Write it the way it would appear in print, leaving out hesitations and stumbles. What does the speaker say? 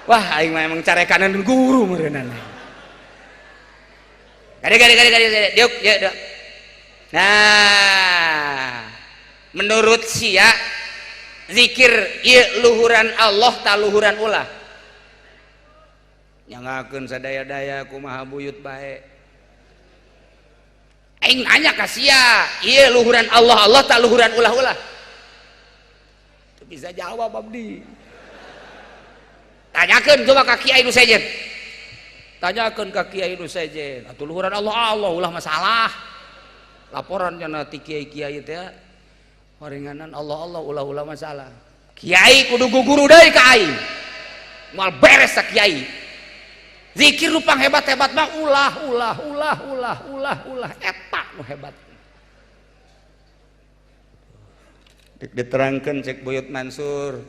Wah, aing mah emang carekanan guru meureunana. Gade gade gade gade gade diuk diuk diuk. Nah, menurut sia zikir ieu luhuran Allah ta luhuran ulah? Nyangakeun sadaya-daya kumaha buyut bae. Aing nanya ka sia, ieu luhuran Allah Allah ta luhuran ulah-ulah? Teu bisa jawab abdi. Tanyakeun coba ka kiai nu sejen. Tanyakeun ka kiai nu sejen. Atuh luhuran Allah Allah ulah masalah. Laporan cenah ti kiai-kiai teh horenganan Allah Allah ulah-ulah masalah. Kiai kudu guguru deui ka aing. Moal beres sa kiai. Zikir nu panghebat-hebat mah ulah ulah ulah ulah ulah ulah eta nu hebat. Diterangkeun cek Buyut Mansur.